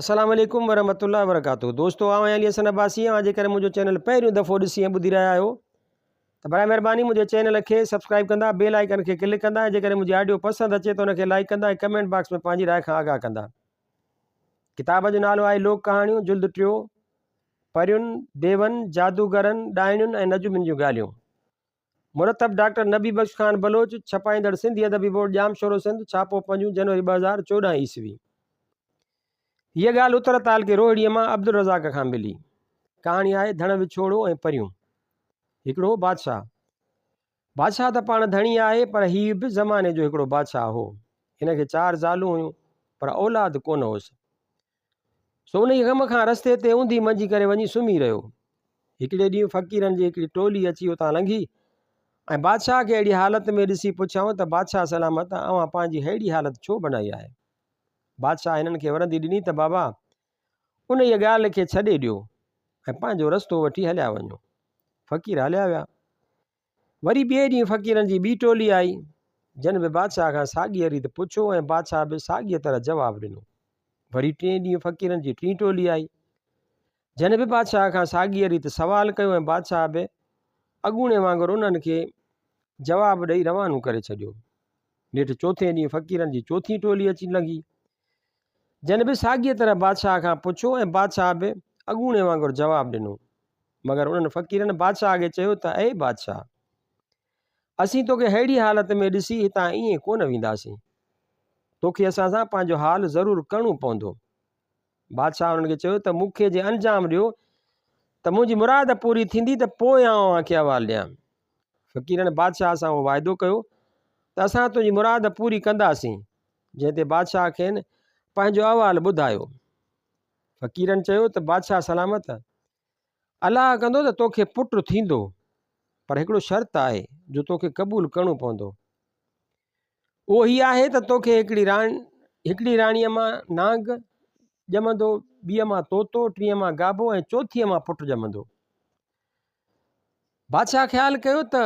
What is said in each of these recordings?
السلام عليڪم ورحمة الله وبرڪاته دوستو آئون آهيان علي حسن عباسي اوهان جيڪڏهن منهنجو چينل پهريون دفعو ڏسي ۽ ٻڌي رهيا آهيو ته برائي مهرباني منهنجي چينل کي سبسڪرائب ڪندا بيل آئيڪن کي ڪلڪ ڪندا ۽ جيڪڏهن منهنجي آڊيو پسند اچي ته ان کي لائڪ ڪندا ۽ ڪمينٽ باڪس ۾ پنهنجي راء کان آگاهه ڪندا. ڪتاب جو نالو آهي لوڪ ڪهاڻيون جلد ٽيون پرين، ديون، جادوگرن، ڏائڻين ۽ نجومين جون ڳالهيون. مرتب ڊاڪٽر نبي بخش خان بلوچ، ڇپائيندڙ سنڌي ادبي بورڊ ڄامشورو سنڌ، ڇاپو پنجون جنوري 2014 عيسوي. هيء ڳالهه اتر تعلقي روهڙيء مان عبدالرزاق کان ملي. ڪهاڻي آهي ڌڻ وڇوڙو ۽ پريون. هڪڙو هو بادشاهه. بادشاهه ته پاڻ ڌڻي آهي پر هي به زماني جو هڪڙو بادشاهه هو. هن کي چار زالون هيون پر اولاد ڪونه هوس. سو انهيء غم کان رستي تي اونڌي منجي ڪري وڃي سمهي رهيو. هڪڙي ڏينهن فقيرن جي هڪڙي ٽولي اچي اتان لنگهي ۽ بادشاهه کي اهڙي حالت ۾ ڏسي پڇيائون ته بادشاهه سلامت اوهان پنهنجي ههڙي حالت ڇو بنائي آهي؟ بادشاهه هنن کي ورندي ڏني ته بابا انهيء ڳالهه کي ڇڏي ڏيو ۽ پنهنجو رستو وٺي هليا وڃو. فقير هليا ويا. وري ٻئي ڏينهن فقيرن جي ٻي ٽولي آئي، جن به بادشاهه کان ساڳيء ريت پڇيو ۽ بادشاهه به ساڳيء طرح جواب ڏنو. وري ٽئين ڏينهن فقيرن جي ٽين ٽولي آئي، جن به بادشاهه کان ساڳيء ريت سوال ڪيو ۽ بادشاهه به اڳوڻي وانگر انهن کي جواب ڏئي روانو ڪري ڇڏيو. نيٺ چوٿين ڏينهن فقيرن جي چوٿين ٽولي اچي لنگهي، جن به ساڳيء طرح بادشاهه کان پڇيو ۽ بادشاهه به اڳوڻي وانگر جواب ڏنو. مگر انهن فقيرن بادشاهه کي چيو ته اي بادشاهه! اسين توکي ههڙي حالت ۾ ڏسي هتان ائين ڪونه وينداسين. توکي اسان سان پنهنجو حال ضرور ڪرڻو پوندو. بادشاهه انهن کي چيو ته مون کي جي انجام ڏيو ته منهنجي مراد پوري ٿيندي ته پوء آئون اوهان کي احوال ڏيان. فقيرن بادشاهه سان اهو واعدو ڪيو ته اسان تنهنجي مراد پوري ڪنداسين، جنهن تي بادشاهه کين پنهنجو احوال ٻڌايو. فقيرن چيو ته بادشاهه سلامت، الله ڪندو ته توکي پٽ ٿيندو، پر هڪڙو شرط آهي جو توکي قبول ڪرڻو پوندو. اهو هي آهي ته توکي هڪڙي هڪڙي راڻيء مان نانگ ڄمندو، ٻيء مان طوطو، ٽينء مان گابو ۽ چوٿينء مان پٽ ڄمندو. بادشاهه خيال ڪيو ته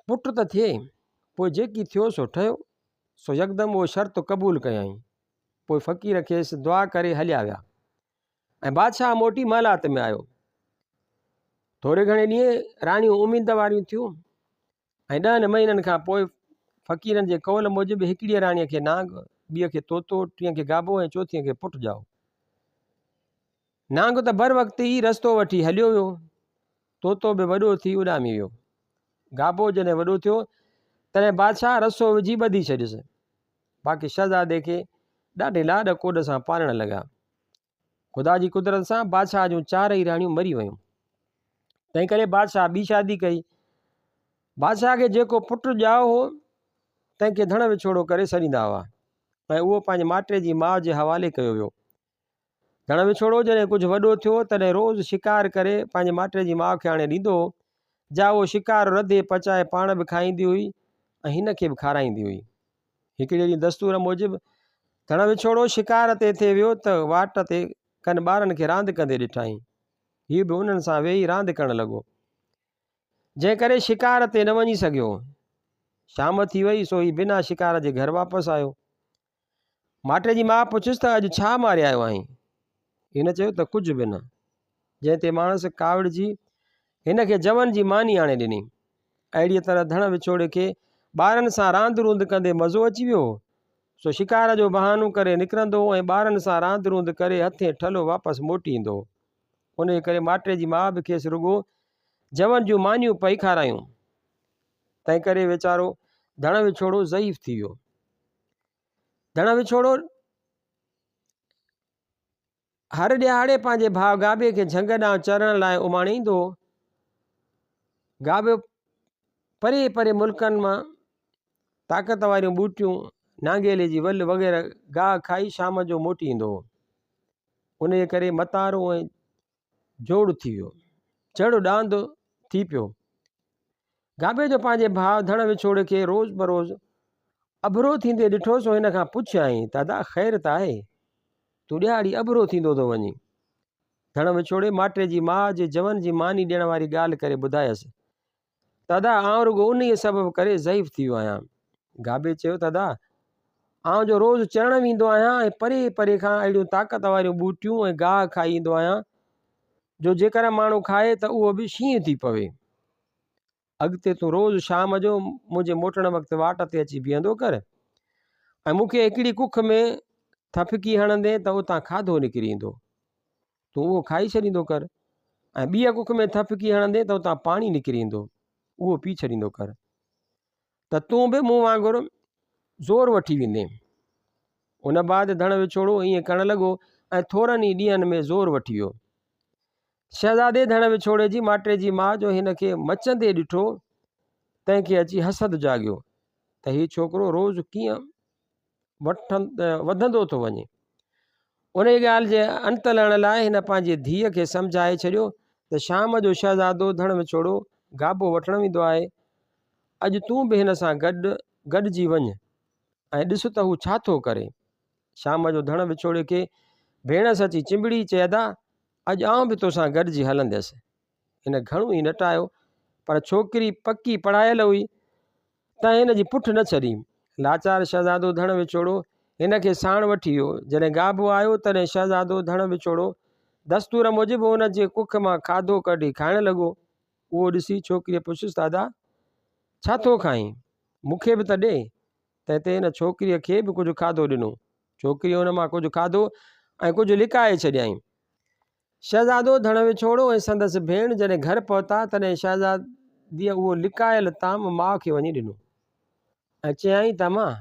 پٽ ته ٿئي، پوء جيڪي ٿيو سو ٺهيو. سو يڪدم اهو شرط قبول ڪيائين. پوء فقير کيس دعا ڪري هليا ويا ۽ بادشاهه موٽي محلات ۾ آيو. ٿوري گهڻي ڏينهن راڻيون اميد واريون ٿيون ۽ ڏهن مهينن کان پوء فقيرن جي قول موجب هڪڙيء راڻيء کي نانگ، ٻيء کي طوطو، ٽينء کي گابو ۽ چوٿينء کي پٽ ڄائو. نانگ ته بروقت ئي رستو وٺي هليو ويو. طوطو به وڏو ٿي اڏامي ويو. گابو جڏهن وڏو ٿيو، تڏهن بادشاهه رسو وجهي ٻڌي ڇڏيس. باقي شهزادي کي ڏاڍي لاڏ ڪوڏ سان پالڻ لڳا. خدا جي قدرت سان بادشاهه جون چارئي راڻيون مري ويون. تنهنڪري بادشاهه ٻي شادي ڪئي. بادشاهه کي جيڪو پٽ ڄائو هو، تنهن کي ڌڻ وڇوڙو ڪري سڏيندا هئا ۽ اهو پنهنجي ماٽي جي ماء جي حوالي ڪيو ويو. ڌڻ وڇوڙو جڏهن ڪجهه وڏو ٿيو، تڏهن روز شڪار ڪري پنهنجي ماٽي جي ماء کي آڻي ڏيندو هو، جا اهو شڪار رڌي پچائي پاڻ به کائيندي هئي ۽ هن کي به کارائيندي هئي. هڪڙي ڏينهن دستور موجب ڌڻ وڇوڙو شڪار تي ٿي ويو ته واٽ تي ڪن ٻارن کي راند ڪندي ڏٺائين. هيء به انهن سان ويهي راند ڪرڻ لڳو. جنهن ڪري شڪار تي نه وڃي سگهيو. شام ٿي وئي سو هي بنا شڪار جي گهر واپس آيو. ماٽي جي ماء پڇيس ته اڄ ڇا ماري آيو آهين؟ هن چيو ته ڪجهه به نه. جنهن تي ماڻس ڪاوڙجي هن کي جون جي ماني آڻي ڏني. اهڙيء طرح ڌڻ وڇوڙي کي ٻارن سان راند روند ڪندي مزو اچي ويو هو. سو شڪار جو بهانو ڪري نڪرندو هو ۽ ٻارن سان راند روند ڪري هٿين ٺلهو واپس موٽي ايندو هو. انهيء ڪري ماٽي جي ماء به کيس رڳو جون جون مانيون پئي کارايون. تنهنڪري ويچارو ڌڻ وڇوڙو ضعيف ٿي ويو. ڌڻ وڇوڙو هر ڏهاڙي پنهنجي ڀاء گابي کي جهنگ ڏانهن چرڻ لاء اماڻيندو هو. گابو پري پري ملڪن مان طاقت واريون ٻوٽيون، نانگيلي جي ول وغيره گاهه کائي شام جو موٽي ايندو هو. انهيء ڪري متارو ۽ جوڙ ٿي ويو. چڙ ڏاند ٿي پيو. گابي جو پنهنجي ڀاء ڌڻ وڇوڙي کي روز بروز اڀرو ٿيندي ڏٺو سو هن کان پڇيائين ته ادا خير ته آهي؟ تون ڏهاڙي اڀرو ٿيندو ٿو وڃين. ڌڻ وڇوڙي ماٽي جي ماء جي جون جي ماني ڏيڻ واري ڳالهه ڪري ٻڌايس ته ادا آئون رڳو انهيء سبب ڪري ضعيف ٿي ويو آهيان. گابي چيو ته ادا! آئون جو روز چرڻ ويندو آهيان ۽ پري پري کان اهڙيون طاقت واريون ٻوٽيون ۽ گاهه کائي ايندو آهيان، جو جيڪر ماڻهو کائي ته اهو به شينهن ٿي پوي. اڳتي تون روز شام جو منهنجي موٽڻ وقت واٽ تي اچي بيهندو ڪر ۽ مون کي هڪڙي ڪک ۾ ٿڦڪي هڻندين ته اتان کاڌو نڪري ايندو. تون اهو کائي ڇڏيندو ڪر ۽ ٻيء ڪک ۾ ٿڦڪي هڻندين ته اتان پاڻي نڪري ايندو، اهو پي ڇڏيندو ڪر ته تون به مون وانگر زور وٺي ويندين. ان بعد ڌڻ وڇوڙو ائين ڪرڻ لڳو ۽ ٿورن ئي ڏينهن ۾ زور وٺي ويو. شهزادي ڌڻ وڇوڙي جي ماٽيجي ماء جو هن کي مچندي ڏٺو، تنهن کي اچي حسد جاڳيو ته هي ڇوڪرو روز ڪيئن وڌندو ٿو وڃي. انهيء ڳالهه جي انت لهڻ لاء هن پنهنجي ڌيء کي سمجهائي ڇڏيو ته شام جو شهزادو ڌڻ وڇوڙو گابو وٺڻ ويندو آهي، اڄ تون به هن سان گڏ گڏجي وڃ ۽ ڏس ته هو ڇا ٿو ڪري. شام جو ڌڻ وڇوڙي کي ڀيڻس اچي چنبڙي، چي ادا، اڄ آئون به توسان گڏجي هلنديس. هن گهڻو ئي نٽايو، پر ڇوڪري پڪي پڙهايل هئي، تنهن هن جي پٺ نه ڇڏي. لاچار شهزادو ڌڻ وڇوڙو هن کي ساڻ وٺي ويو. جڏهن گابو آيو، تڏهن شهزادو ڌڻ وڇوڙو دستور موجب هن جي ڪک مان کاڌو ڪڍي کائڻ لڳو. اهو ڏسي ڇوڪريء پڇيس ته ادا، ڇا ٿو کائين؟ مون کي به ته ڏي. تنهن تي هن ڇوڪريء کي به ڪجهه کاڌو ڏنو. ڇوڪريء ان مان ڪجهه کاڌو ۽ ڪجهه لڪائي ڇڏيائين. شهزادو ڌڻ وڇوڙو ۽ سندس ڀيڻ جڏهن گهر پهتا، تڏهن شهزاديء اهو لڪايل طعام ماء کي وڃي ڏنو ۽ چيائين ته امان،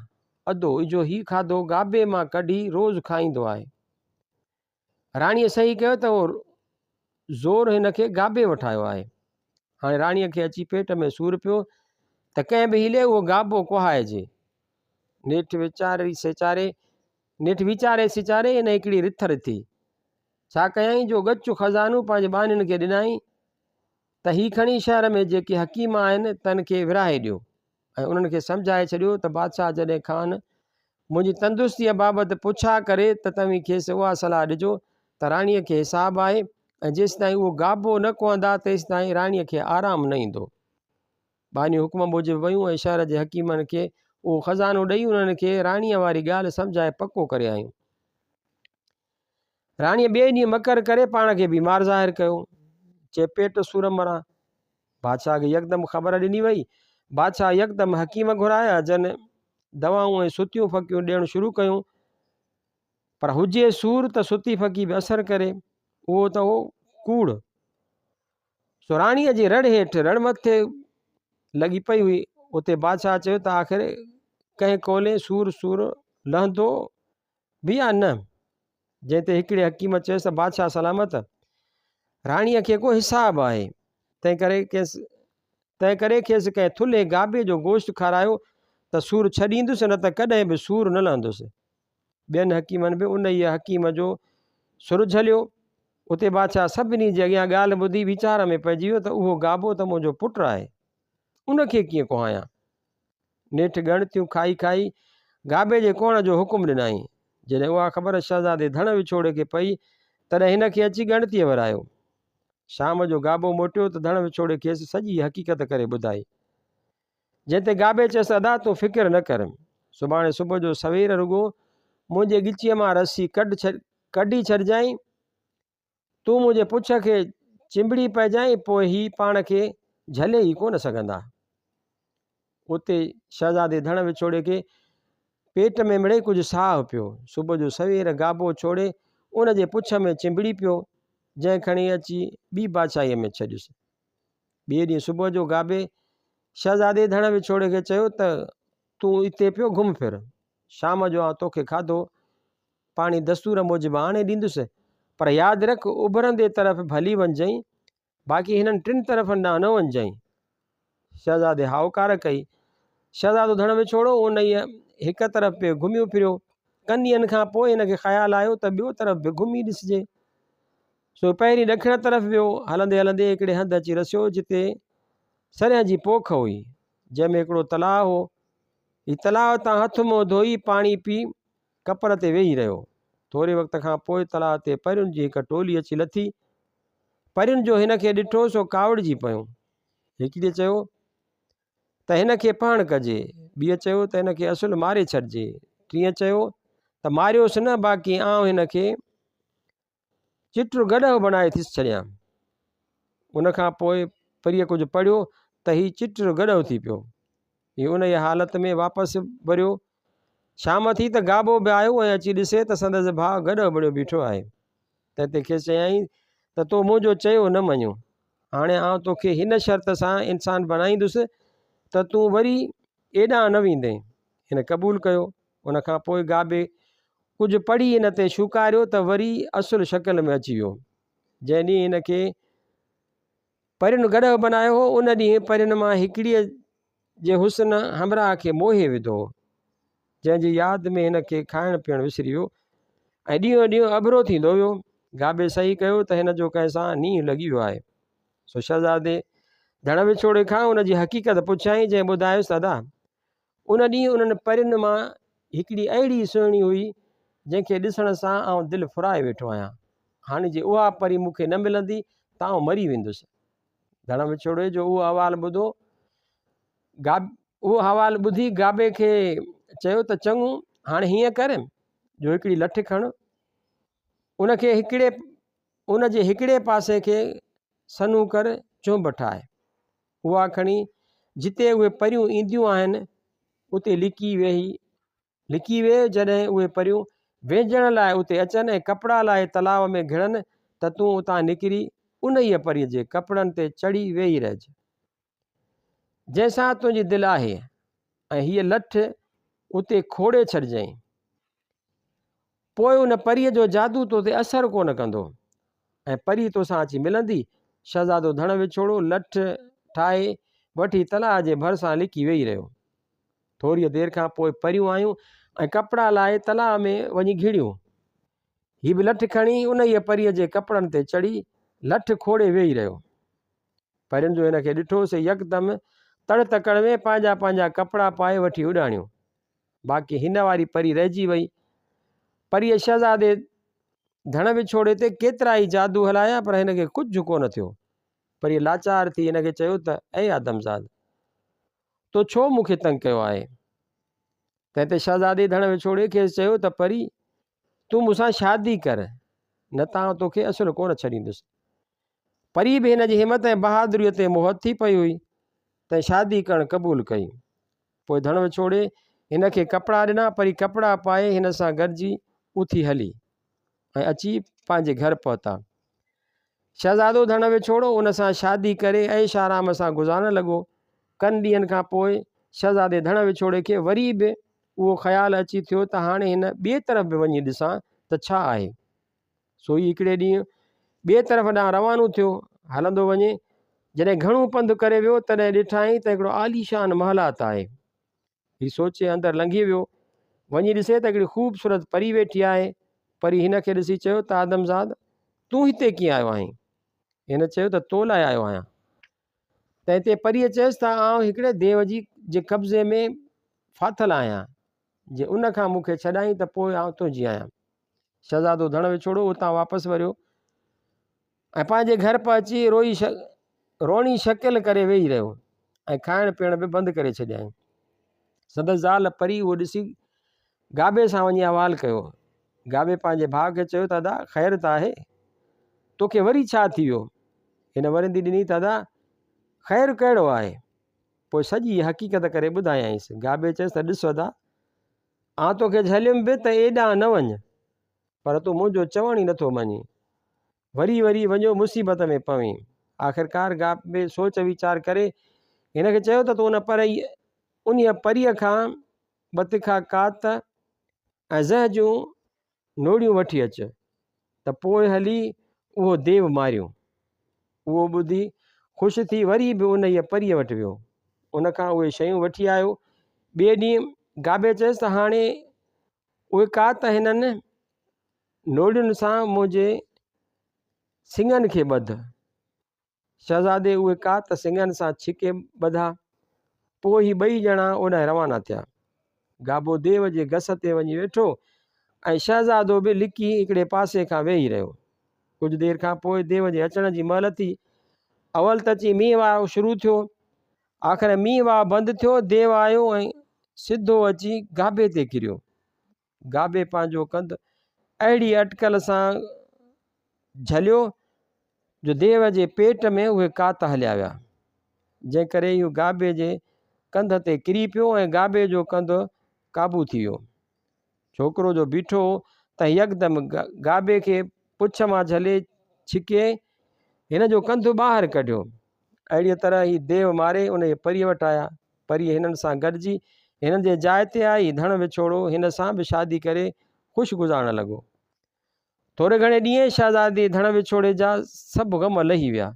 ادو اجهو هي کاڌو گابي مان ڪڍي روز کائيندو آهي. راڻيء سهي ڪيو ته اهو زور هن کي گابي وٺايو آهي. هاڻي راڻيء کي اچي پيٽ ۾ سور پيو ته ڪنهن به حيلي اهو گابو ڪهائجي. نيٺ ويچاري سيچاري نيٺ ويچاري سيچاري هن هڪڙي رٿ رٿي. ڇا ڪيائين جو ڳچ خزانو پنهنجي ٻانهين کي ڏنائين ته هي کڻي شهر ۾ جيڪي حڪيم آهن تن کي ورهائي ڏيو ۽ انهن کي سمجهائي ڇڏيو ته بادشاهه جڏهن کانئن منهنجي تندرستيء بابت پڇا ڪري ته توهين کيس اها صلاح ڏجو ته راڻيء کي حساب آهي ۽ جيستائين اهو گابو نه ڪهندا تيستائين راڻيء کي آرام نه ايندو. ٻانهيون حڪم موجب ويون ۽ شهر جي حڪيمن کي اهو خزانو ڏئي انهن کي راڻيء واري ڳالهه سمجهائي پڪو ڪري آيون. راڻيء ٻئي ڏينهن مڪر ڪري پاڻ کي بيمار ظاهر ڪيو. چي پيٽ سور مران. بادشاهه کي يڪدم خبر ڏني وئي. بادشاهه يڪدم حڪيم گهرايا، جن دوائون ۽ ستيون ڦڪيون ڏيڻ شروع ڪيون. پر هجي سور ته ستي ڦڪي به اثر ڪري، اهو ته هو ڪوڙ. سو راڻيء جي رڙ هيٺ رڙ مٿي لڳي پئي هئي. اتي بادشاهه چيو ته آخر ڪنهن قولين سور سور لهندو به يا نه؟ جنهن تي هڪڙي حڪيم چيس ته بادشاهه سلامت! راڻيء کي ڪو حساب آهي، تنهن ڪري کيس ڪنهن ٿلهي گابي جو گوشت کارايو ته سور ڇڏيندس نه ته ڪڏهن به سور نه لهندس. ٻين حڪيمن به انهيء حڪيم جو سر جهليو. اتي بادشاهه سڀني جي اڳيان ڳالهه ٻڌي ويچار ۾ پئجي ويو ته اهو گابو ته منهنجو پٽ آهي، ان کي ڪيئن ڪهايان؟ نيٺ ڳڻتيون کائي کائي گابي جي ڪهڻ جو حڪم ڏنائين. جڏهن اها خبر شهزادي ڌڻ وڇوڙي کي پئي، تڏهن هن کي اچي ڳڻتيء ورايو. شام جو گابو موٽيو ته ڌڻ وڇوڙي کيس سڄي حقيقت ڪري ٻڌائي. جنهن تي گابي چيس ته ادا تون فڪر نه ڪر، سڀاڻي صبح جو سوير رڳو منهنجي ڳچيء مان رسي ڪڍي ڇڏجانء، تون منهنجي پڇ کي چنبڙي پئجانء، پوء هي پاڻ کي جهلي ئي ڪونه سگهندا. اتي شهزادي ڌڻ وڇوڙي کي پيٽ ۾ مڙئي ڪجهه ساهه پيو. صبح جو سوير گابو ڇوڙي ان جي پڇ ۾ چنبڙي پيو، جنهن کڻي اچي ٻي بادشاهيء ۾ ڇڏيس. ٻئي ڏينهن صبح جو گابي شهزادي ڌڻ وڇوڙي کي چيو ته تون اتي پيو گهم ڦر، شام جو آئون توکي کاڌو پاڻي دستور موجب آڻي ڏيندس، پر ياد رک اڀرندي طرف ڀلي وڃجئين، باقي هنن ٽن طرفن ڏانهن نه وڃجئين. شهزادي هائوڪار ڪئي. شهزادو ڌڻ وڇوڙو انهيء هڪ طرف پيو گهميو ڦريو. ڪن ڏينهن کان پوء هن کي خيال آيو ته ٻيو طرف به گهمي ڏسجي. سو پهرين ڏکڻ طرف ويو. هلندي هلندي هڪڙي هنڌ اچي رسيو، جتي سرهن جي پوک هئي، جنهن ۾ هڪڙو تلاء هو. هي تلاء تان هٿ منهن ڌوئي پاڻي پي ڪپر تي ويهي رهيو. ٿوري وقت کان پوء تلاء تي پرين جي هڪ ٽولي اچي لٿي. پرين جو هن کي ڏٺو سو ڪاوڙجي پيون. هڪڙيء چيو ته هن کي پهڻ ڪجي، ٻيء چيو ته هن کي اصل ماري ڇڏجي، ٽئين چيو ته ماريوس نه باقي آئون هن کي چٽ گڏهه بڻائي ٿيس ڇڏيان. ان کان پوء پريء ڪجهه پڙهيو ته هي چٽ گڏهه ٿي پيو. هي انهيء حالت ۾ واپس وريو. شام ٿي ته گابو به آيو ۽ اچي ڏسي ته سندس ڀاء گڏهه بڻيو بيٺو آهي. تنهن تي کيس چيائين ته تو منهنجو چيو نه مڃيو. هاڻي آئون توکي هن شرط سان انسان بڻائيندس ته تون وري ايڏانهن نه ويندين. هن قبول ڪيو. ان کان پوء گابي ڪجهه پڙهي هن تي شوڪاريو ته وري اصل شڪل ۾ اچي ويو. جنهن ڏينهن هن کي پرين گڏهه بنايو هو، ان ڏينهن پرين مان هڪڙيء جي حسن همراهه کي موهي وڌو هو، جنهن جي ياد ۾ هن کي کائڻ پيئڻ وسري ويو ۽ ڏينهون ڏينهن اڀرو ٿيندو ويو. گابي سهي ڪيو ته هن جو ڪنهن سان نينهن لڳي ويو آهي. سو شهزادي ڌڻ وڇوڙي کان ان جي حقيقت پڇيائين، جنهن ٻڌايس ته ادا! ان ڏينهن انهن پرين مان هڪڙي اهڙي سهڻي هئي، جنهن کي ڏسڻ سان آئون دل ڦرائي ويٺو آهيان. هاڻي جي اها پري مون کي نه ملندي ته آئون مري ويندس. ڌڻ وڇوڙي جو اهو احوال ٻڌو اهو احوال ٻڌي گابي کي چيو ته چڱو هاڻي هيئن ڪر جو هڪڙي لٺ کڻ، ان کي هڪڙي ان جي هڪڙي پاسي کي سنهو ڪر چهنب ٺاهه. اها کڻي جتي اهي پريون اينديون آهن، اتي لڪي ويهي لڪي 20 جڏهن اهي پريون وهنجڻ لاء اتي اچن ۽ ڪپڙا لاهي تلاء ۾ گهڙن ته تون اتان نڪري انهيء پريء جي ڪپڙن تي چڙهي ويهي رهج، جنهن سان تنهنجي دل آهي ۽ هيء لٺ اتي کوڙي ڇڏجئين. پوء ان پريء جو جادو تو تي اثر ڪونه ڪندو ۽ پري توسان اچي ملندي. شهزادو ڌڻ وڇوڙو لٺ ٺاهي وٺي تلاء جي ڀرسان لڪي ويهي رهيو. ٿوريء دير کان پوء پريون آيون ۽ ڪپڙا لاهي تلاء ۾ وڃي گهڙيون. هي به لٺ کڻي انهيء پريء جي ڪپڙن تي چڙهي لٺ کوڙي ويهي رهيو. پرين جو هن کي ڏٺو سي يڪدم تڙ تڪڙ ۾ پنهنجا پنهنجا ڪپڙا پائي وٺي اڏاڻيون. باقي هن واري پري رهجي وئي. پريء شهزادي ڌڻ وڇوڙي تي ڪيترائي جادو هلايا پر هن کي ڪجهه ڪونه ٿيو. پريء لاچار ٿي هن کي چيو ته اي آدمزاد! تو ڇو مون کي تنگ ڪيو آهي؟ تنهن تي شهزادي ڌڻ وڇوڙي کيس چيو ته پري! تون مون سان شادي ڪر، نه ته آئون توکي اصل ڪونه ڇڏيندس. پري به هن جي همت ۽ بهادريء تي موهت ٿي پئي هئي، تنهن شادي ڪرڻ قبول ڪئي. پوء ڌڻ وڇوڙي هن کي ڪپڙا ڏنا، پري ڪپڙا پائي هن سان گڏجي اٿي هلي ۽ اچي پنهنجي گهر پهتا. شهزادو ڌڻ وڇوڙو ان سان شادي ڪري عيش آرام سان گذارڻ لڳو. ڪن ڏينهن کان پوء شهزادي ڌڻ وڇوڙي کي وري به اهو خيال اچي ٿيو ته هاڻي هن ٻئي طرف به وڃي ڏسان ته ڇا آهي. سو هي هڪڙي ڏينهن ٻئي طرف ڏانهن روانو ٿيو. هلندو وڃي جڏهن گهڻو پنڌ ڪري ويو تڏهن ڏٺائين ته هڪڙو عاليشان محلات آهي. هي سوچي اندر لنگهي ويو. وڃي ڏسي ته هڪڙي خوبصورت پري ويٺي آهي. پري هن کي ڏسي چيو ته آدمزاد! تون هتي ڪيئن آيو آهين؟ هن چيو ته تو لاء آيو آهيان. تنهن تي پريء چيس ته آئون هڪڙي ديو جي جي قبضي ۾ ڦاٿل آهيان، جي ان کان مون کي ڇڏائين ته پوء آئون تنهنجي آهيان. شهزادو ڌڻ وڇوڙو اتان واپس وريو ۽ پنهنجي گهر پهچي روئي روڻي شڪل ڪري ويهي رهيو ۽ کائڻ پيئڻ به بند ڪري ڇڏيائين. سندس زال پري اهو ڏسي گابي سان وڃي احوال ڪيو. گابي پنهنجي ڀاء کي چيو ته ادا خير ته آهي؟ توکي وري ڇا ٿي ويو؟ هن ورندي ڏني ته ادا خير ڪهڙو آهي؟ پوء سڄي حقيقت ڪري ٻڌايائينس. گابي چيس ته ڏس ادا آئون توکي جهليم به ته ايڏانهن نه وڃ، پر تون منهنجو چوڻ ئي نٿو مڃين. وري وري وڃيو مصيبت ۾ پوين. آخرڪار گابي سوچ ويچار ڪري هن کي چيو ته تون انهيء پريء کان ٻه تکا ڪات ۽ زهه جون نوڙيون وٺي اچ ته پوء هلي اهو ديو ماريون. اهو ٻڌي خوش ٿي وري به انهيء پريء وٽ ويو. ان کان اهي شيون وٺي آيو. ٻئي ڏينهن گابي چيس ته هاڻي اهي ڪات هنن نوڙين سان منهنجي سڱن کي ٻڌ. شهزادي اهي ڪات سڱن سان ڇڪي ٻڌا. پوء هي ٻئي ڄڻا اوڏانهن روانا ٿيا. گابو ديو جي گس تي وڃي ويٺو ۽ شهزادو به لڪي هڪڙي پاسي کان ويهي رهيو. ڪجهه دير کان پوء ديو جي اچڻ جي مهل ٿي. اول ته اچي مينهن واء شروع ٿيو. آخر مينهن واء بند ٿيو. ديو آيو ۽ سڌو اچي گابي تي ڪريو. گابي پنهنجو ڪنڌ اهڙي اٽڪل سان جهليو جو ديو جي پيٽ ۾ اهي ڪات هليا ويا، جنهن ڪري اهو گابي جي ڪنڌ تي ڪري پيو ۽ گابي جو ڪنڌ قابو ٿي ويو. ڇوڪرو جو بيٺو هو، تنهن يڪدم گابي کي پڇ مان جهلي ڇڪي هن جو ڪنڌ ٻاهر ڪڍيو. اهڙيء طرح هي ديو ماري انهيء پريء وٽ آيا. پريء هنن سان گڏجي هنن جي جاء تي آئي. ڌڻ وڇوڙو هن سان به شادي ڪري خوش گذارڻ لڳو. ٿوري گهڻي ڏينهن شهزادي ڌڻ وڇوڙي جا سڀ غم لهي ويا.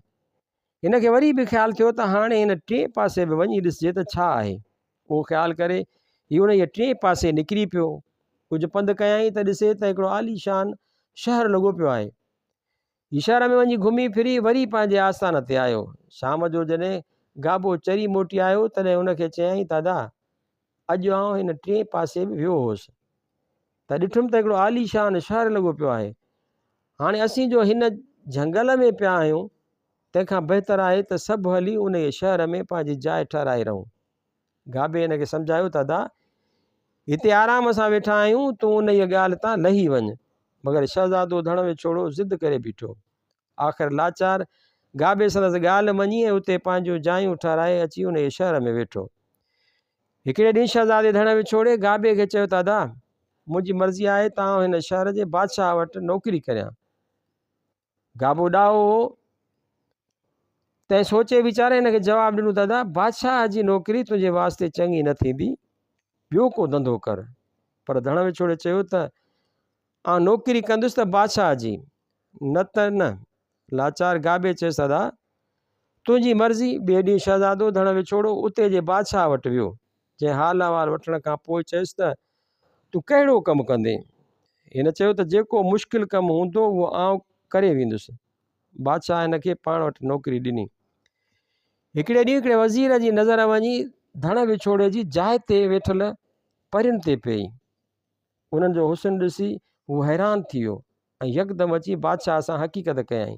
هن کي وري به خيال ٿيو ته هاڻي هن ٽئين پاسي به وڃي ڏسجي ته ڇا آهي. اهو خيال ڪري هي انهيء ٽئين پاسي نڪري پيو. ڪجهه پنڌ ڪيائين ته ڏسي ته هڪڙو عاليشان شهر لڳو پيو آهي. هي شهر ۾ وڃي گهمي ڦري وري پنهنجي آستان تي آيو. شام جو جڏهن گابو چري موٽي آيو تڏهن هن کي چيائين ته ادا! اڄ آئون هن ٽئين پاسي به ويو هوس ته ڏٺم ته هڪڙو عاليشان شهر لڳو پيو آهي. هاڻي اسين جو هن جهنگل ۾ پيا آهيون، تنهن کان بهتر آهي ته سڀ هلي انهيء شهر ۾ پنهنجي جاء ٺهرائي رهون. گابي هن کي سمجهايو ته ادا! هتي آرام سان ويٺا آهيون، تون انهيء ڳالهه تان لهي وڃ. مگر شهزادو ڌڻ وڇوڙو ضد ڪري بيٺو. آخر لاچار گابي سندس ڳالهه مڃي ۽ اتي پنهنجون جايون ٺهرائي اچي انهيء شهر ۾ ويٺو. هڪڙي ڏينهن شهزادي ڌڻ وڇوڙي گابي کي چيو ته ادا! منهنجي مرضي آهي ته آئون هن شهر جي بادشاهه وٽ نوڪري ڪريان. گابو ڏاهو هو، تنهن سوچي ويچاري هن کي جواب ڏنو ته ادا! بادشاهه جي نوڪري تنهنجي واسطي چڱي نه ٿيندي، ٻيو ڪو ڌنڌو ڪر. پر ڌڻ وڇوڙي چيو ته آئون نوڪري ڪندس ته بادشاهه جي، نه ته نه. لاچار گابي چيس، ادا! تنهنجي مرضي. ٻئي ڏينهن شهزادو ڌڻ وڇوڙو اتي جي بادشاهه وٽ ويو، جنهن حال احوال وٺڻ کان پوء چيس ته، تون ڪهڙو ڪم ڪندين؟ هن چيو ته، جيڪو مشڪل ڪم هوندو، اهو آئون ڪري ويندس. بادشاهه هن کي پاڻ وٽ نوڪري ڏني. هڪڙي ڏينهن هڪڙي وزير جي نظر وڃي ڌڻ وڇوڙي جي جاء تي ويٺل پرين تي پيئي. انهن جو حسن ڏسي هو حيران ٿي ويو ۽ يڪدم اچي بادشاهه سان حقيقت ڪيائين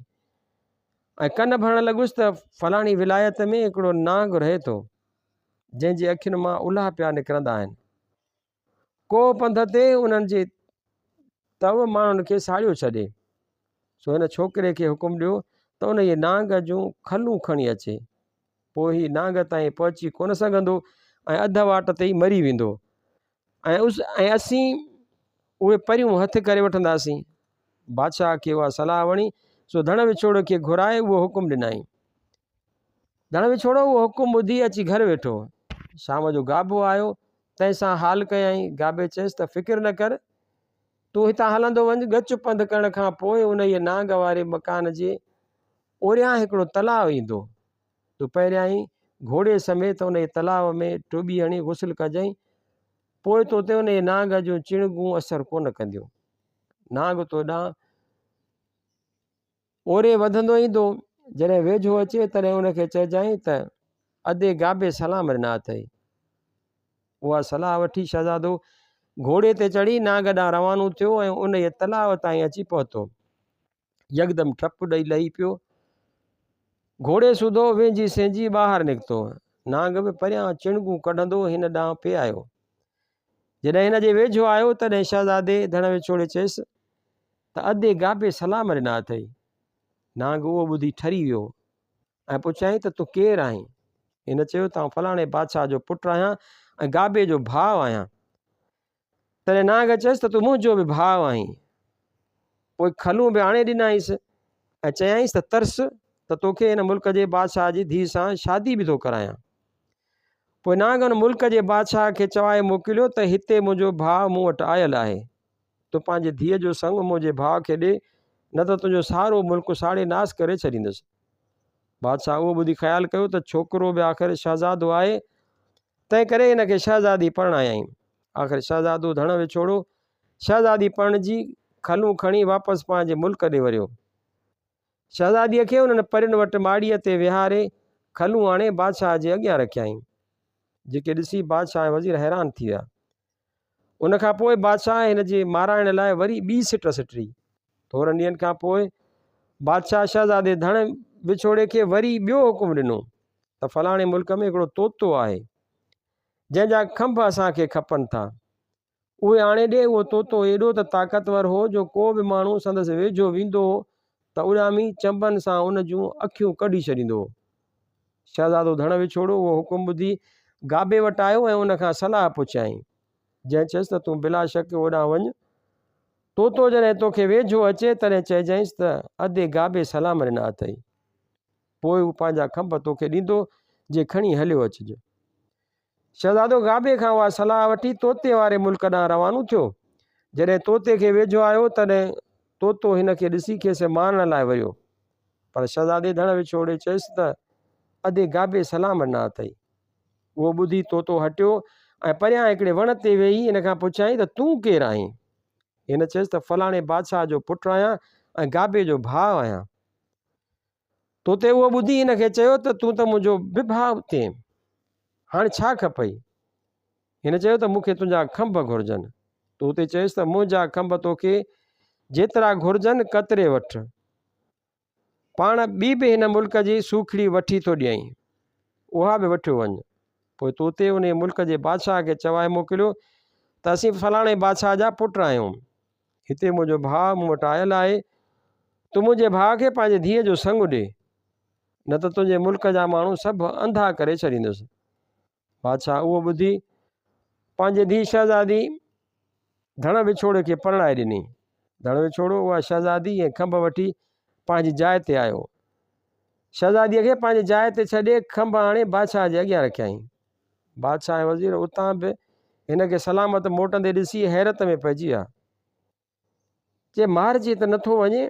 ۽ ڪن ڀرڻ لڳس ته فلاڻي ولايت ۾ هڪڙو نانگ رهي ٿو، جنهن جي اکين مان الهه پيا نڪرندا آهن. ڪوهه پنڌ تي انهن جي تئو ماڻهن کي ساڙيو ڇڏي. سو هن ڇوڪري کي حڪم ڏيو ته انهيء نانگ جون کلون کڻي اچي. پوء هي نانگ تائين پهچي ڪونه سگهندو ۽ اڌ واٽ تي ئي مري ويندو. ۽ اسين اهي پريون هٿ ڪري وٺنداسين. بادشاهه کي اها صلاح وڻي، سو ڌڻ وڇوڙو کي گهرائي اهو حڪم ڏنائين. ڌڻ وڇوڙو اهو حڪم ٻڌي اچي گهر ويٺو. شام جو گابو آيو، تنهن سان حال ڪيائين. گابي چيس ته فڪر نه ڪر، تون هتان هلندو وڃ، ڳچ پنڌ ڪرڻ کان پوء انهيء نانگ واري مڪان جي اوريان هڪڙو تلاء ايندو. تون پهريائين گهوڙي سميت انهيء تلاء ۾ ٽٻي هڻي غسل ڪجئين، پوء تو تي انهيء نانگ جون چڻگون اثر ڪونه ڪنديون. نانگ تو ڏانهن اوري وڌندو ايندو، جڏهن ويجهو اچي تڏهن ان کي چئجانء ته ادي گابي سلام ڏنا اٿئي. اها صلاح وٺي شهزادو گهوڙي تي چڙهي نانگ ڏانهن روانو ٿيو ۽ انهيء تلاء تائين اچي پهتو. يڪدم ٽپ ڏئي لهي پيو. گهوڙي سوڌو وينجهي سينجهي ٻاهر نڪتو. نانگ به پريان چڻگون ڪڍندو هن ڏانهن پئي آيو. جڏهن هن جي ويجهو آيو، تڏهن شهزادي ڌڻ وڇوڙي چيس ته ادي گابي سلام ڏنا اٿئي. نانگ اهو ٻڌي ٺري ويو ۽ پڇيائين ته تون ڪير آهين؟ هن چيو ته آئون فلاڻي بادشاهه جو پٽ آهيان ۽ گابي جو ڀاء آهيان. تڏهن نانگ چيس ته تون منهنجو به ڀاء آهين. پوء کلون به آڻي ڏنائينس ۽ چيائينس ته ترس ته توکي هن ملڪ جي بادشاهه جي ڌيء سان شادي به ٿو ڪرايان. پوء نانگ ان ملڪ جي بادشاهه کي چوائي موڪليو ته هتي منهنجو ڀاء مون وٽ آيل آهي. تون پنهنجي ڌيء جو سڱ منهنجي ڀاء کي ڏي، نه ته تنهنجو سارو ملڪ ساڙي ناس ڪري ڇڏيندس. بادشاهه اهو ٻڌي خيال ڪيو ته ڇوڪرو به آخر شهزادو آهي، تنهنڪري هن کي شهزادي پرڻايائين. آخر شهزادو ڌڻ وڇوڙو شهزادي پرڻجي کلون کڻي واپس پنهنجي ملڪ ڏي وريو. شهزاديء کي انهن پرين وٽ ماڙيء تي ويهاري کلون آڻي بادشاهه جي اڳيان رکيائين، جيڪي ڏسي بادشاهه ۽ وزير حيران ٿي ويا. ان کان پوء بادشاهه هن جي مارائڻ لاء وري ٻي سٽ سٽري. ٿورن ڏينهن کان پوء بادشاهه شهزادي ڌڻ وڇوڙي کي وري ٻيو حڪم ڏنو ته فلاڻي ملڪ ۾ هڪڙو طوطو آهي، جنهن جا کنڀ اسان کي کپن ٿا. اهي آڻي ڏي. اهو طوطو ايڏو ته طاقتور هو جو ڪو به ماڻهو سندس ويجهو ويندو هو ته اڏامي چنبن سان ان جون اکيون ڪڍي ڇڏيندو هو. شهزادو ڌڻ وڇوڙو اهو حڪم ٻڌي گابي وٽ آيو ۽ ان کان صلاح پڇيائين. جنهن چيس ته تون بلاشڪ اوڏانهن وڃ. طوطو جڏهن توکي ويجهو اچي تڏهن چئجانس ته ادي گابي سلام ڏنا اٿئي. پوء هو پنهنجا کنڀ توکي ڏيندو، جي کڻي هليو اچج. شهزادو گابي کان اها صلاح وٺي طوطي واري ملڪ ڏانهن روانو ٿيو. جڏهن طوطي کي ويجهو آيو، تڏهن طوطو هن کي ڏسي کيس مارڻ لاء وريو. پر شهزادي ڌڻ وڇوڙي چيس ته، ادي گابي سلام ڏنا اٿئي. اهو ٻڌي طوطو هٽيو ۽ پريان هڪڙي وڻ تي ويهي هن کان پڇيائين ته، تون ڪير آهين؟ هن چيس ته، فلاڻي بادشاهه جو پٽ آهيان ۽ گابي جو ڀاء آهيان. طوطي اهو ٻڌي هن کي چيو ته تون ته منهنجو به ڀاء ٿئين، هاڻ ڇا کپئي؟ هن چيو ته مون کي تنهنجا کنڀ گهرجن. طوطي چيس ته منهنجا کنڀ توکي جيترا گهرجن ڪتري وٺ. پاڻ ٻي به هن ملڪ جي سوکڙي وٺي ٿو ڏيئين، اها به وٺيو وڃ. پوء طوطي انهيء ملڪ جي بادشاهه کي چوائي موڪليو ته اسين فلاڻي بادشاهه جا پٽ آهيون. هتي منهنجو ڀاء مون وٽ آيل آهي، تون منهنجي ڀاء کي پنهنجي ڌيء جو سڱ ڏي، نه ته تنهنجي ملڪ جا ماڻهو سڀ انڌا ڪري ڇڏيندس. بادشاهه اهو ٻڌي پنهنجي ڌيء شهزادي ڌڻ وڇوڙي کي پرڻائي ڏني. ڌڻ وڇوڙو اها شهزادي ۽ کنڀ وٺي پنهنجي جاء تي آيو. شهزاديء کي پنهنجي جاء تي ڇڏي کنڀ آڻي بادشاهه جي اڳيان رکيائين. بادشاهه ۽ وزير اتان به هن کي سلامت موٽندي ڏسي حيرت ۾ پئجي ويا. چي مارجي ته نٿو وڃي،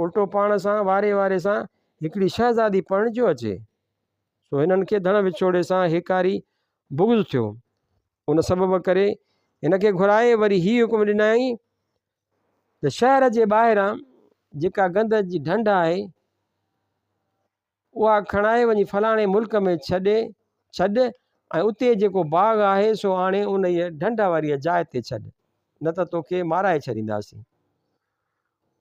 الٽو پاڻ سان واري واري سان هڪڙي شهزادي پرڻجيو اچي. سو هنن کي ڌڻ وڇوڙي سان هيڪاري بغض ٿيو. ان سبب ڪري هن کي گهرائي وري هي حڪم ڏنائين ته شهر جي ٻاهران جيڪا گند جي ڍنڍ آهي، اها کڻائي وڃي فلاڻي ملڪ ۾ ڇڏي ڇڏ ۽ اتي جيڪو باغ آهي سو آڻي انهيء ڍنڍ واريء جاء تي ڇڏ، نه ته توکي مارائي ڇڏينداسين.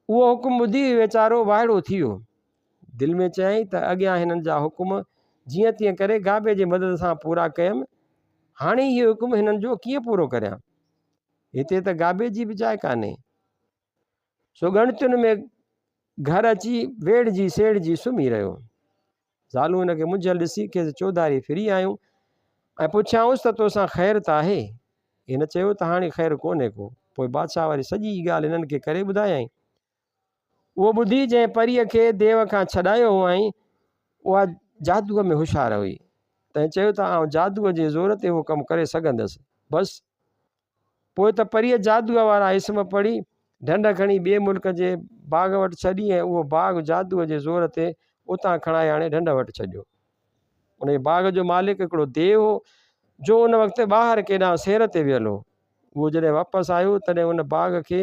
اهو حڪم ٻڌي ويچارو وائڙو ٿي ويو. دل ۾ چيائين ته اڳيان هنن جا حڪم جيئن تيئن ڪري گابي جي مدد سان پورا ڪيم، هاڻي هي حڪم هنن جو ڪيئن پورو ڪريان؟ هتي ته گابي جي به جاء ڪانهي. سو ڳڻتين ۾ گهر اچي ويڙهجي سيڙهجي سمهي رهيو. زالون هن کي منجهيل ڏسي کيس چوڌاري ڦري آيون ۽ پڇيائونس ته توسان خير ته آهي؟ هن چيو ته هاڻي خير ڪونهي ڪو. پوء بادشاهه واري سڄي ڳالهه هنن کي ڪري ٻڌايائين. اهو ٻڌي جنهن پريء کي ديو کان ڇڏايو هئائين، اها جادوء ۾ هوشيار هئي. تنهن چيو ته آئون جادوء جي زور تي اهو ڪم ڪري سگهندس. بس! پوء ته پريء جادوء وارا اسم پڙهي، ڍنڍ کڻي ٻئي ملڪ جي باغ وٽ ڇڏي ۽ اهو باغ جادوء جي زور تي اتان کڻائي آڻي ڍنڍ وٽ ڇڏيو. انهيء باغ جو مالڪ هڪڙو ديو هو، جو ان وقت ٻاهر ڪيڏانهن سير تي ويل هو. اهو جڏهن واپس آيو، تڏهن ان باغ کي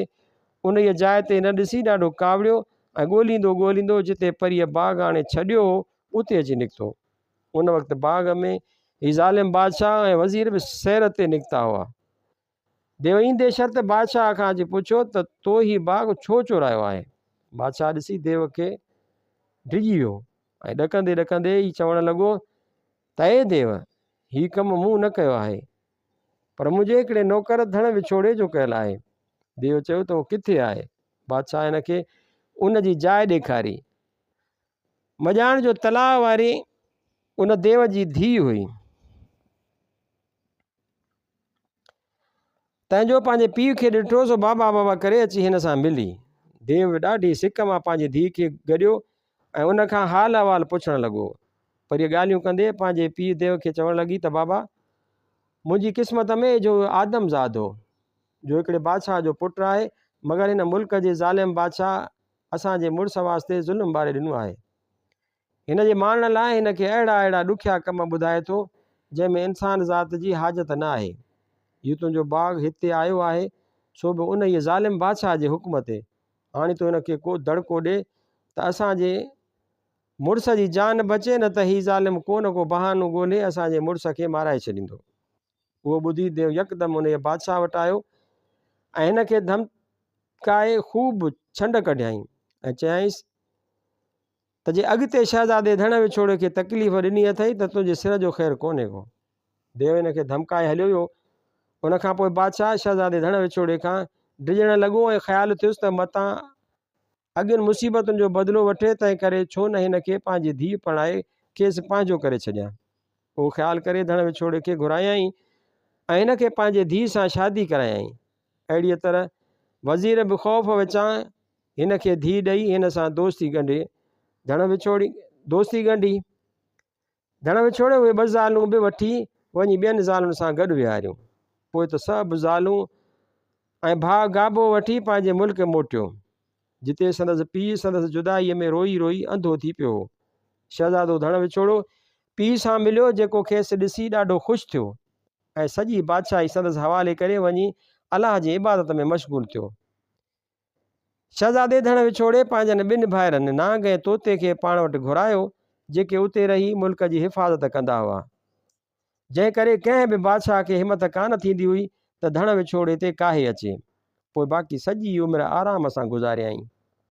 انهيء جاء تي نه ڏسي ڏاڍو ڪاوڙيو ۽ ڳوليندو ڳوليندو جتي پريء باغ آڻي ڇڏيو هو، اتي اچي نڪتو. ان وقت باغ ۾ هي ظالم بادشاهه ۽ وزير به سير تي نڪتا هئا. ديو ايندي شرط بادشاهه کان اچي پڇيو ته تو هي باغ ڇو چورايو آهي؟ بادشاهه ڏسي ديو کي ڊڄي ويو ۽ ڏڪندي ڏڪندي ئي چوڻ لڳو ته اي ديو! هي ڪم مون نه ڪيو آهي، پر منهنجي هڪڙي نوڪر ڌڻ وڇوڙي جو ڪيل آهي. ديو چيو ته هو ڪٿي آهي؟ بادشاهه هن کي ان جي جاء ڏيکاري. مڄاڻ جو تلاء واري ان ديو جي ڌيء هئي. تنهن جو پنهنجي پيء کي ڏٺو سو بابا بابا ڪري اچي هن سان ملي. ديو ڏاڍي سڪ مان پنهنجي ڌيء کي گڏيو ۽ ان کان حال احوال پڇڻ لڳو. پريء ڳالهيون ڪندي پنهنجي پيء ديو کي چوڻ لڳي ته بابا! منهنجي قسمت ۾ اجهو آدم زاد هو، جو هڪڙي بادشاهه جو پٽ آهي، مگر هن ملڪ جي ظالم بادشاهه اسان جي مڙس واسطي ظلم ٻاري ڏنو آهي. هن جي ماڻڻ لاء هن کي اهڙا اهڙا ڏکيا ڪم ٻڌائي ٿو، جنهن ۾ انسان ذات جي حاجت نه آهي. هي تنهنجو باغ هتي آيو آهي، سو به انهيء ظالم بادشاهه جي حڪم تي. هاڻي تون هن کي ڪو دڙڪو ڏي ته اسان جي مڙس جي جان بچي، نه ته هي ظالم ڪو نه ڪو بهانو ڳولهي اسان جي مڙس کي مارائي ڇڏيندو. اهو ٻڌي ديو يڪدم انهيء بادشاهه وٽ آيو ۽ هن کي ڌمڪائي خوب ڇنڊ ڪڍيائين ۽ چيائينس ته جي اڳتي شهزادي ڌڻ وڇوڙي کي تڪليف ڏني اٿئي ته تنهنجي سر جو خير ڪونهي ڪو. ديو هن کي ڌمڪائي هليو ويو. ان کان پوء بادشاهه شهزادي ڌڻ وڇوڙي کان ڊڄڻ لڳو ۽ خيال ٿيس ته متان اڳين مصيبتن جو بدلو وٺي، تنهن ڪري ڇو نه هن کي پنهنجي ڌيء پرڻائي کيس پنهنجو ڪري ڇڏيان. اهو خيال ڪري ڌڻ وڇوڙي کي گهرايائين ۽ هن کي پنهنجي ڌيء سان شادي ڪرايائين. اهڙيء طرح وزير به خوف وچان هن کي ڌيء ڏئي هن سان دوستي ڳنڍي ڌڻ وڇوڙي دوستي ڳنڍي. ڌڻ وڇوڙي اهي ٻه زالون به وٺي وڃي ٻين زالن سان گڏ ويهاريون. پوء ته سڀ زالون ۽ ڀاء گابو وٺي پنهنجي ملڪ موٽيو، جتي سندس پيء سندس جدائيء ۾ روئي روئي انڌو ٿي پيو هو. شهزادو ڌڻ وڇوڙو پيء سان مليو، جيڪو کيس ڏسي ڏاڍو خوش ٿيو ۽ سڄي بادشاهي سندس حوالي ڪري وڃي الله جي عبادت ۾ مشغول ٿيو. شهزادي ڌڻ وڇوڙي پنهنجن ٻن ڀائرن نانگ ۽ طوطي کي پاڻ وٽ گهرايو، جيڪي اتي رهي ملڪ جي حفاظت ڪندا هئا. جنهن ڪري ڪنهن به بادشاهه کي همت ڪانه ٿيندي هئي ته ڌڻ وڇوڙي تي ڪاهي اچي. پوء باقي سڄي عمر آرام سان گذاريائين.